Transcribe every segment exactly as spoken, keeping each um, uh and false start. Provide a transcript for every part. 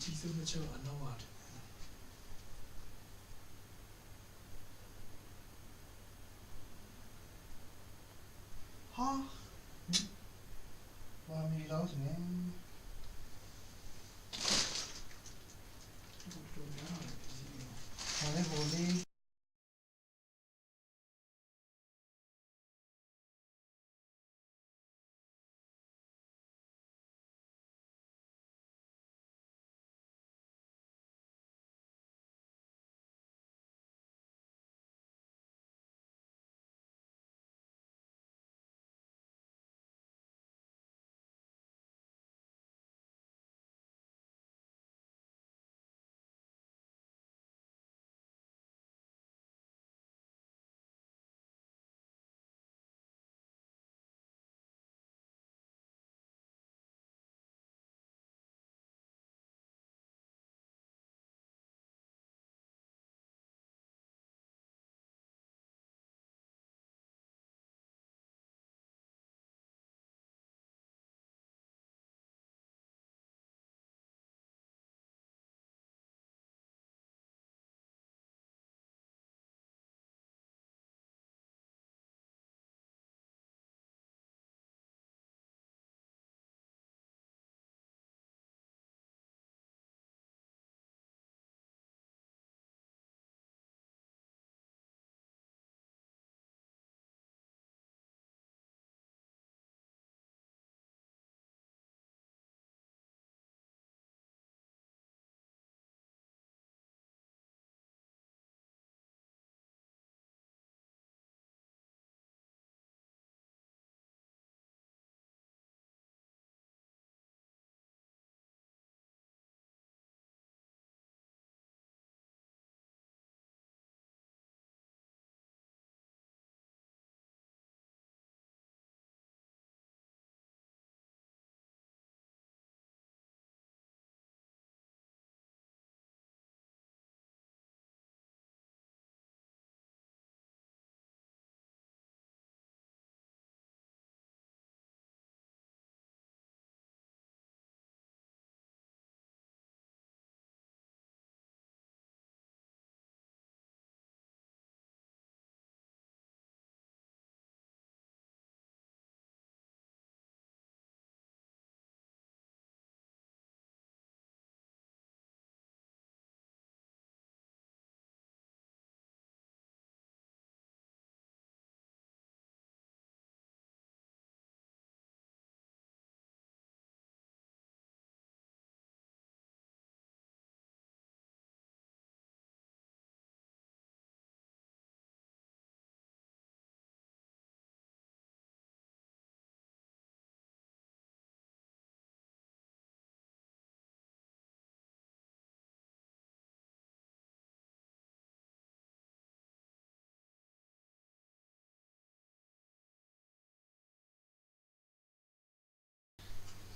Diese Mitte ernauert. Ha? Hm? Wa mi lau sini. Holy, holy.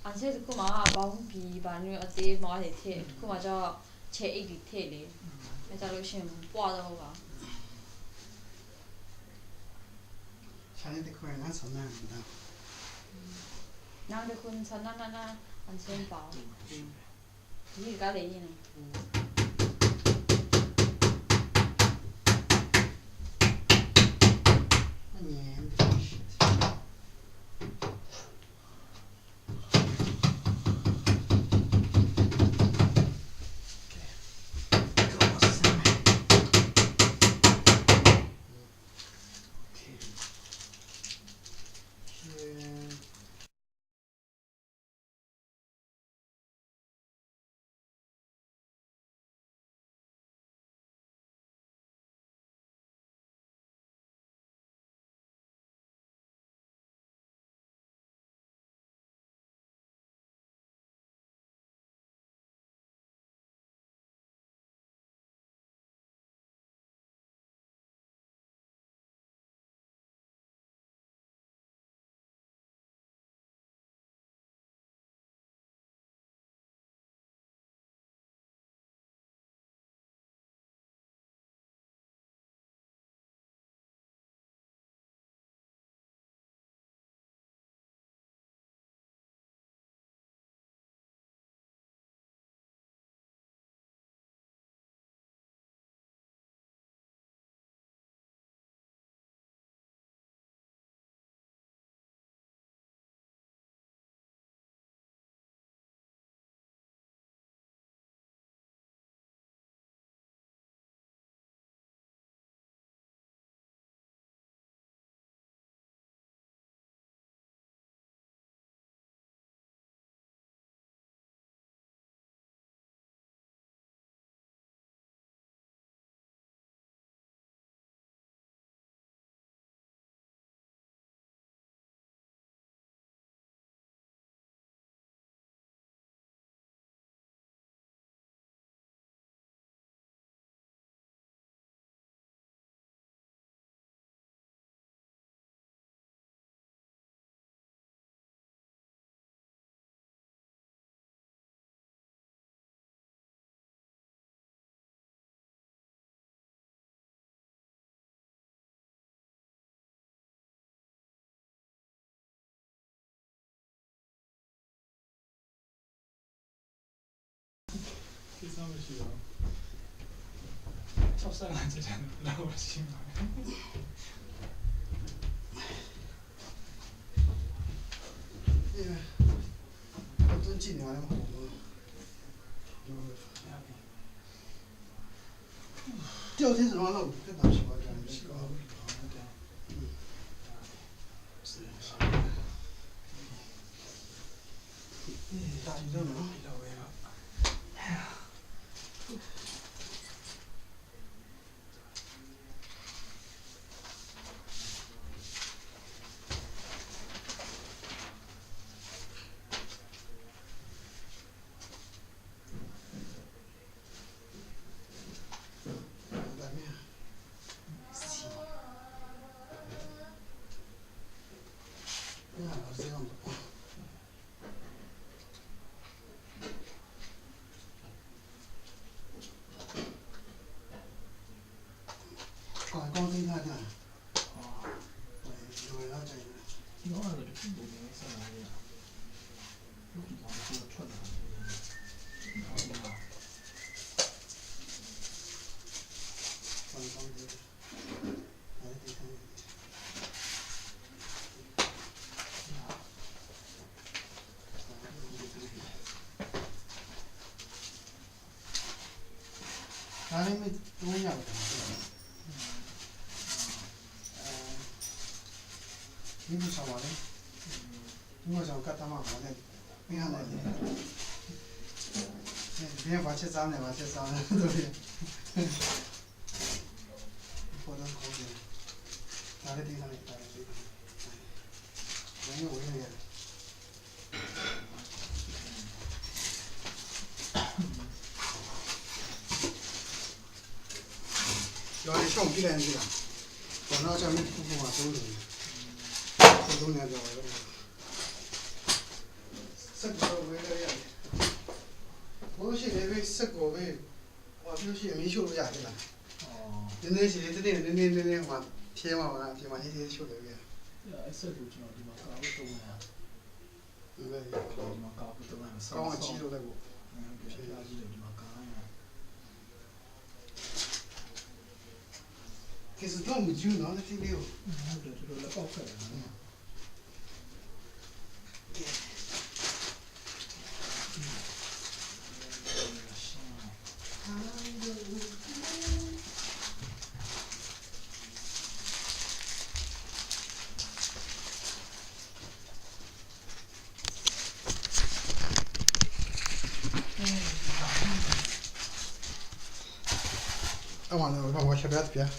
Anhte hkum a, bawng pyi, ban yu, ate ma de hte, hkum a jau, hte ik de hte le, mm, e ta lo shin, pwa da ga. Sha ni de hkoi na sa na ni da. Nang de hkun sa na na na, anhte pa. Mm. Yi ga le yi na. Mm. Onion. Chawp sa nga chye jang, la wa shi ma. Yeah. 我真进来了嘛。 Tare mi tunya ba. Ni bu sa wa le. Ni bu sa ka ta ma ba le. Ni ha le. Ni ba che sa ne, ba che sa ne. Ko da ko de. Tare ti ha le, tare ti. Ni wo ya. ရွာတွေရှော့ပြီးလိုက်ရင်ကြည့်လား။ ကျွန်တော်ကမင်းတစ်ခုခုမှသုံးနေတယ်။ သုံးနေကြပါတော့။ စက်ကိုဝယ်လို့ရတယ်။ ဘိုးရှိနေပြီ စက်ကိုပဲ။ ဟိုပြောရှိရင်မီးရှို့လို့ရတယ်လား။ အော်။ နည်းနည်းရှိရင် တနေ့နည်းနည်းနည်းနည်းဟိုမှာဖြဲမှာပါ။ ဖြဲမှာ အေးအေးရှို့လို့ရတယ်။ အဲ့စက်ကိုကျွန်တော်ဒီမှာကာဖို့သုံးနေတာ။ ဒီမှာကာဖို့သုံးနေတာ။ ဆောင်းအကြီးလို့လည်းပေါ့။ ဟုတ်တယ်။ အကြီးလို့ဒီမှာကာနေတာ။ ကဲ စတော့မကျူးနော် လက်ထီးလေးကို။ ဟုတ်တယ်။ တော်တော်လက်ပေါက်ခတ်တယ်နော်။ အဲ့မှာလည်း ဘာမှ ရှက်ပြတ်ပြ။